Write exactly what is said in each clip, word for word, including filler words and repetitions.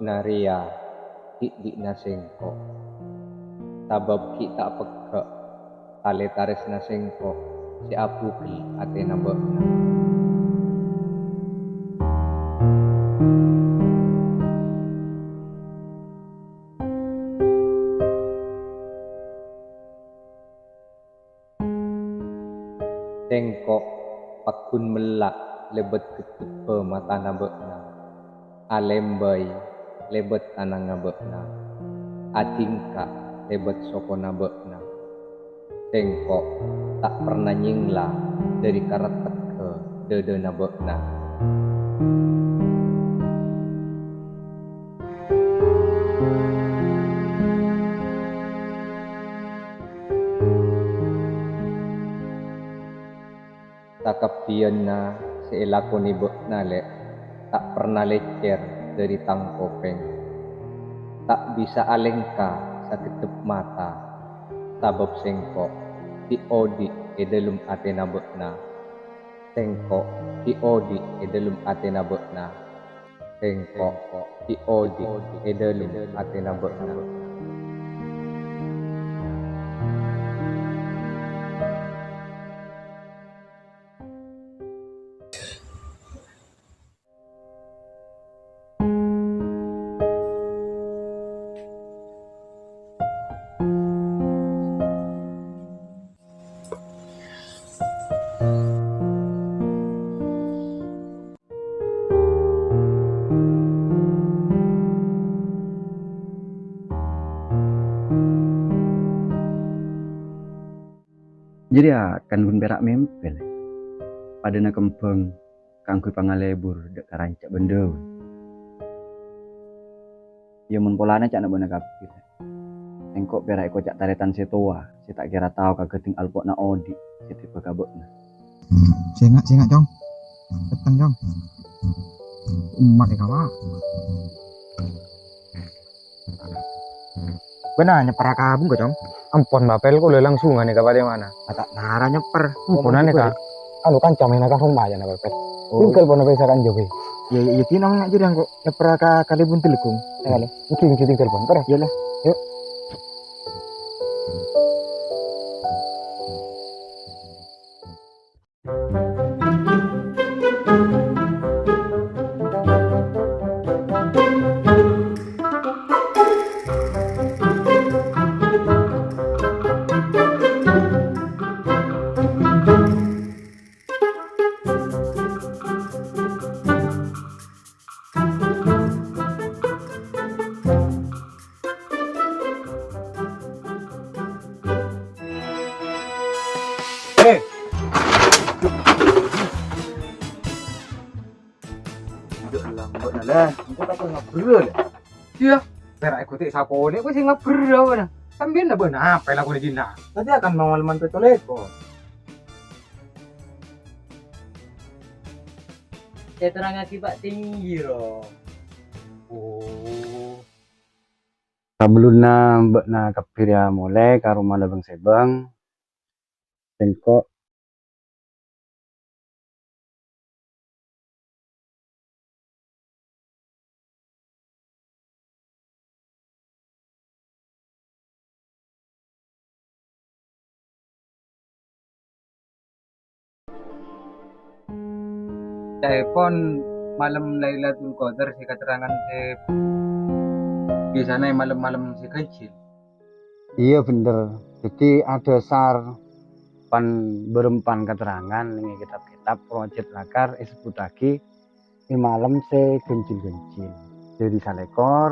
Narèya ghi' dhi'na sèngko', sabâb ghi' ta' pegghâ' talè tarèsna sèngko' sè abugel atèna bâ'na. Sèngko' pagghun mella' lèbât ghedhebbhâ matana bâ'na, alèmbâi lèbât tanangnga bâ'na, adhingka lèbât sokona bâ'na. Sèngko' ta' perna nyèngla dhâri karettegghâ dhâdhâna bâ'na. Sakabbhiyânna sè èlakonè bâ'na, Lè', ta' perna lècèr dhâri tang kopèng. Ta' bisa alèngka saghedhep mata, sabâb sèngko' ghi' odi' è dhâlem atèna bâ'na. Sèngko' ghi' odi' è dhâlem atèna bâ'na. Sèngko' ghi' odi' è dhâlem atèna bâ'na. Jârèya kan ghun pèra' mèmpè, Lè'. Padâna kembhâng kaangghuy pangalebur dâ' karanca bân dhâun. Iyâ, mon polana ca'na bâ'na kabbhi, Lè'. Sèngko' pèra' èkoca' tarètan sè towa, sè ta' kèra tao ka ghâdhing alpo'na odi' sè tèbâ ka bâ'na. Sènga', sènga', Cong. Petteng, Cong. Ummat è kawa. Bâ'na nyèpperra kabung, Cong? Ampon, Bapel, kaulâ langsungan è ka Pariamana. Ta' nara nyèpper. Ampon, anè, Kak. Anu, kanca mèna ka Roma, yâ, na, Bapel. Oh. Tinggal pon bisa kan, Jobi? Iyâ, iyâ, iyâ, dinna ngajhâr, yâ, engko' nyèpperra ka Kalèbun Tellegung. Iyâ, Lè'. Ngghi, ngghi, tinggal pon. Iyâ, Lè'. Yuk. Eh. Ndak lambat, Lè'. Engko' ta' ngabbher, Lè'. Iyâ, pèra' èghutè' sakonè' kowe sè ngabbher apa, nah? Sampèyan la bâ'na apa èlakonè dinna'? Tadâ' kan mawal man pètto lèkor. Èterrangngaghi, Pak, tinggi, ro. Oh. Sabellunna bâ'na kabbhi rèya molè ka romana bâng-sèbâng, sèngko' Ca'èpon malem Lailatul Qadar sè katerrangan sè biasana è malem-malem sè ganjil. Iyâ, bhender. Dhâddhi, adhâsar pan-bârâmpan katerrangan neng è kètab-kètab Project Lakar èsebbhuttaghi è malem sè ganjil-ganjil. Dhâri salèkor,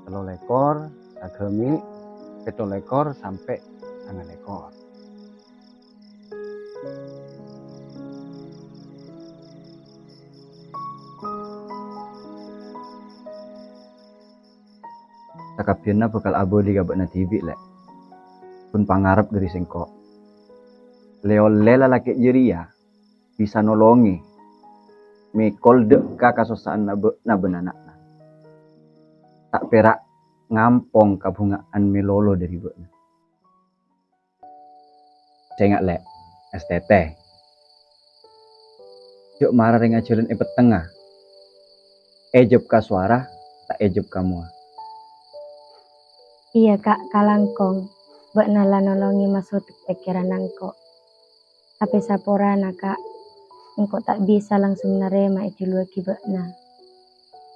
tello lèkor, saghâmè', pètto lèkor, sampè' sanga lèkor. Sakabbhiyânna bhâkal abâli ka bâ'na dhibi', Lè'. Ghun pangarep dhâri sèngko'. Lè-ollè lalakè' jârèya bisa nolongè mèkol dâ' ka kasossa'anna bâ'na bân ana'na. Ta' pèra' ngampong kabhunga'an mèlolo dhâri bâ'na. Sènga', Lè', S T T. Jhâ' mara rèng ajhâlân è pettengnga. Èjhep ka sowara, ta' èjhâb kamowa. Iyâ, Ka', kalangkong bâ'na la nolongè masodek pèkkèranna engko'. Tapè saporana, Ka', engko' ta' bisa langsung narèma èjhuluwâghi bâ'na.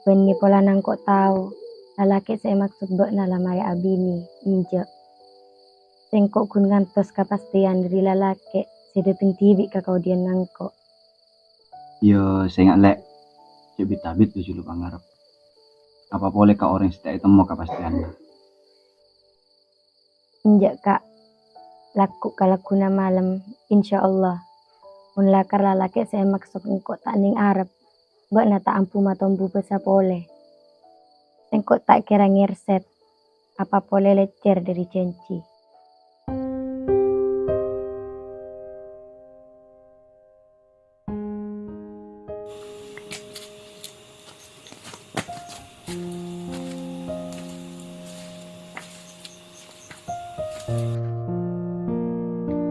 Bânnè polana engko' tao, lalakè' sè èmaksod bâ'na la marè abinè, enjâ'. Sèngko' ghun ngantos kapastèyan dhâri lalakè' sè dâteng dhibi' ka kaodi'ânna engko'. Iyâ, sènga', Lè'. Jhâ' bit-abit jhâ' lu pangarep. Apa polè ka orèng sè ta' ètemmo kapastèyanna. Enjâ', Ka'. Lagghu' ka lagghuna malem, insyaallah. Mon lakar lalakè' sè èmaksod engko' ta' nèng arep, bâ'na ta' ambu matombu bâsa polè. Sèngko' ta' kèra ngèrset, apa polè lècèr dhâri jhânjhi.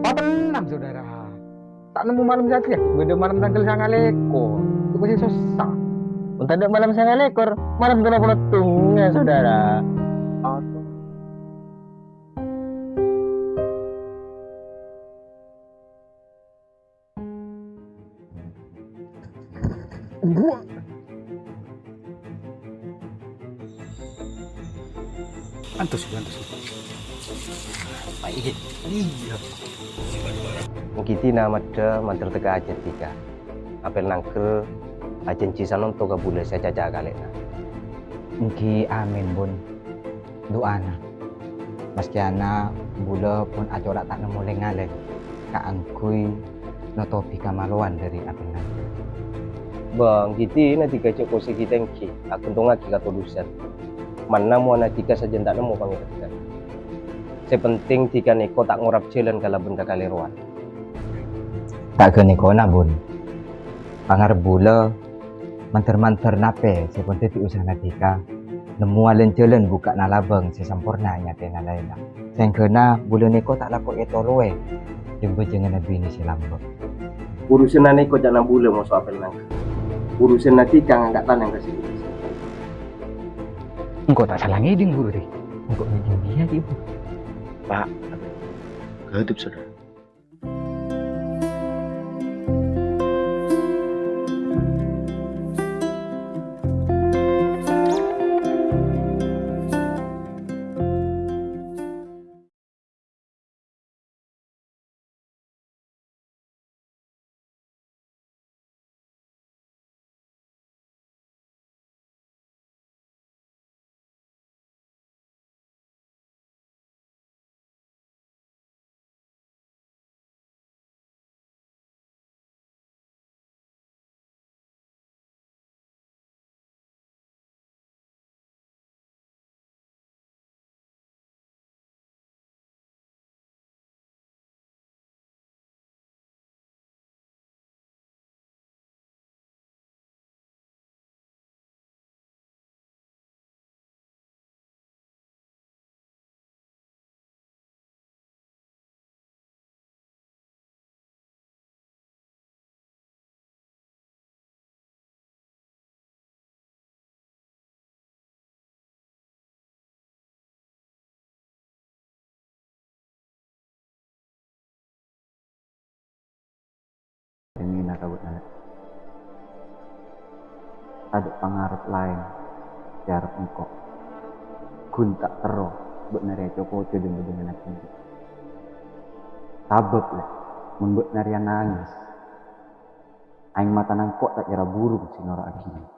Wah, tenang, Saudara. Ta' nemmo malem satèya, bâdâ malem tangghâl sanga lèkor. Itu pasti susah. Mon tadâ' malem sanga lèkor, malem tello polo tèngnga, Saudara. Aduh. Antos, antos. Apa ini? Iya. Èngghi dinah maddhâ mandhâr tèka ajhât dhika. Apèl nangghel ajhânjhi sanonto ka bulâ sè acaca kalè'na. Èngghi amin, Bun. Du'ana. Maskèyana bulâ pon acora' ta' nemmo lèng-ngalèng kaangghuy notobhi kamalowan dhâri apèl nangghel. Bâ, èngghi dinah dhika jhâ' kosèghi tèngghi, aghântongngaghi katodusân. Manna mowana dhika sajân ta' nemmo pangèdhâddhân. Sè pentèng dhika nèko ta' ngorap jhâlân kalabân kakalèrowan. Ta' ghânèkona, Bun. Pangarep bulâ, mandhâr-mandhâr napè sè pon dhâddhi usahana dhika, nemmowa lèn-jhâlân buka'na labâng sè samporna è atèna laènna. Saèngghâna bulâ nèko ta' lako ètolowè jâng-bâjânganna binè sè lambâ'. Urusanna nèko ca'na bulâ moso apèl nangghel. Urusanna dhika ngangka' tanang ka sè. Engko' ta' sala ngèdhing, Buru, rè. Engko' ngèdhing dhiyâ, Ki, Bu. Pa', ghâdhep, Saudara. Èngina ka bâ'na, Lè'. Tadâ' pangarep laèn sè arep engko'. Ghun ta' terro bâ'na rèya co-koco jâng-bâjânganna dhibi'. Sabâb, Lè', mon bâ'na rèya nangès, aèng matana engko' ta' kèra burung sè noro'aghina.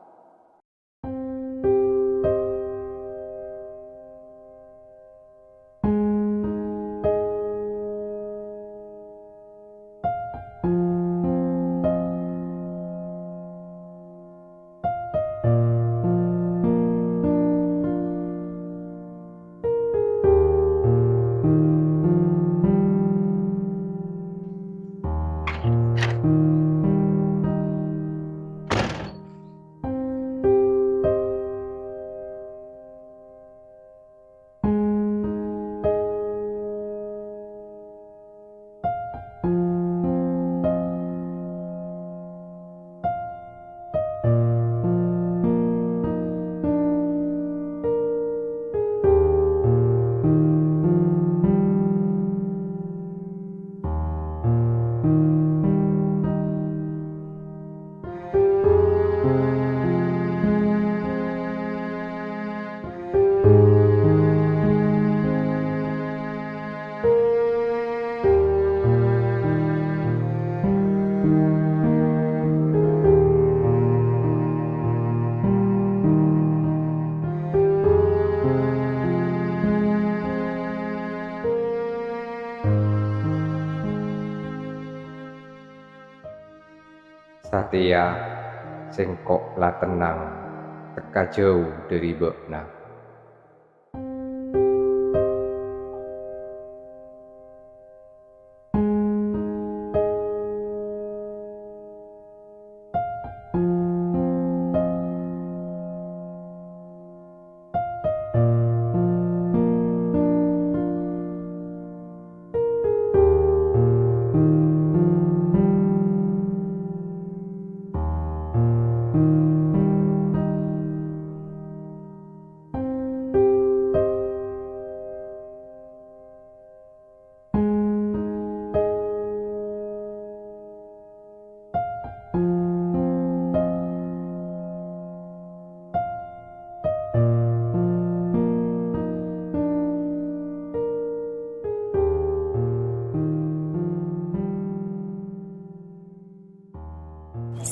Satèya sèngko' la tennang, tekka jhâu dhâri bâ'na.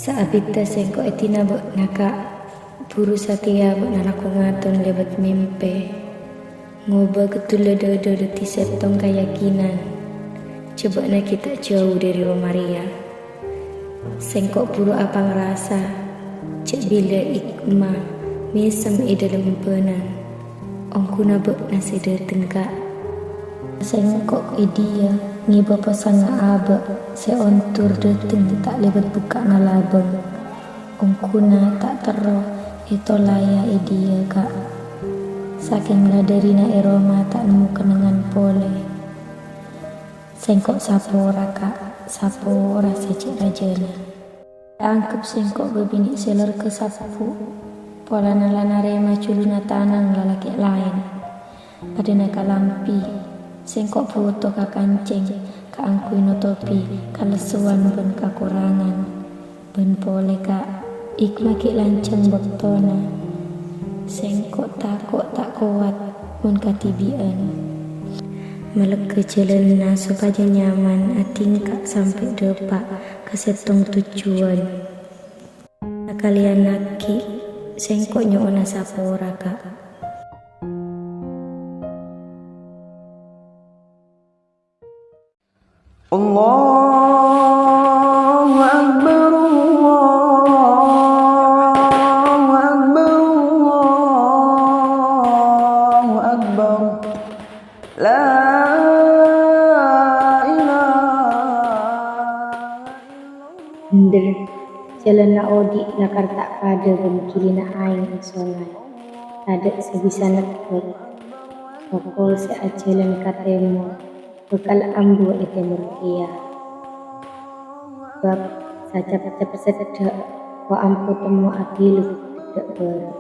Saabiddhâ sèngko' èdina bâ'na, Ka', buru satèya bâ'na lako ngaton lèbât mèmpè. Ngobâ ghâdhulla dhâdhâ dhâddhi sèttong kayakinan, jhâ' bâ'na ghi' ta' jhâu dhâri roma rèya. Sèngko' buru apangrasa jhâ' bilâ Ikma mèsem è dhâlem bânan. Ongghuna bâ'na sè dhâteng, Ka'. Sèngko' è dhiyâ ngèbâ posanna abâ' sè ondur dhâteng ta' lèbât bukka'na labâng. Ongghuna ta' terro ètolayâ è dhiyâ, Ka'. Sakèng la dhârina è roma ta' nemmo kennengngan polè. Sèngko' sapora, Ka', sapora sè cè' rajâna. Èangghep sèngko' bâbinè' sè lorghâ sabbhu', polana la narèma juluna tanang lalakè' laèn. Padâna kalambi, sèngko' bhuto ka kancèng kaangghuy notobhi kalessowan bân kakorangan. Bân polè, Ka', Ikma ghi' lanjhâng bâktona. Sèngko' tako' ta' kowat mon kadhibi'ân. Malègghâ jhâlânna sopajâ nyaman adhingka sampè' dâpa' ka sèttong tojjhuwân. Sakalèyan aghi', sèngko' nyo'ona sapora, Ka'. Allahu Akbar, Allahu Akbar, Allahu Akbar. La ilaha illallah. Bhender, jhâlânna odi' lakar ta' padâ bân ghilina aèng è songay. Tadâ' sè bisa nebbhâk. Sokol sè ajhâlân ka tèmor bhâkal ambu è tèmor kèya. Sabâb sacap-cap seddhâ wa ambu temmo aghiluk dâ' bârâ'.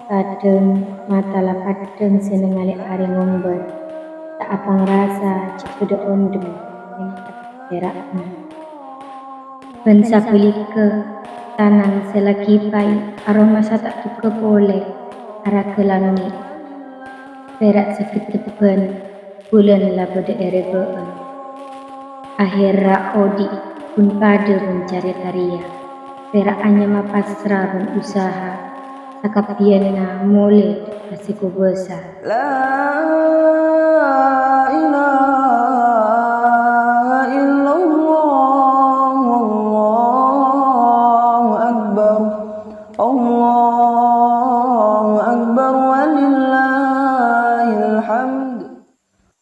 Kadhâng mata la padhâng sè nangalè arè ngombâr, ta' apangrasa jhâ' bâdâ ondhem neng pèra'na. Bân sabhâligghâ, tanang sè la ghipai aromasa ta' dhugghâ polè aragâ langngè'. Pèra' sè gheddebbhân bulân la bâdâ è rèbâ'ân. Ahèrra odi' ghun padâ bân carèta rèya. Pèra' anyama pasra bân usaha, sakabbhiyânna molè ka sè kobâsa. La ilaha illallah, Allahu Akbar, Allah.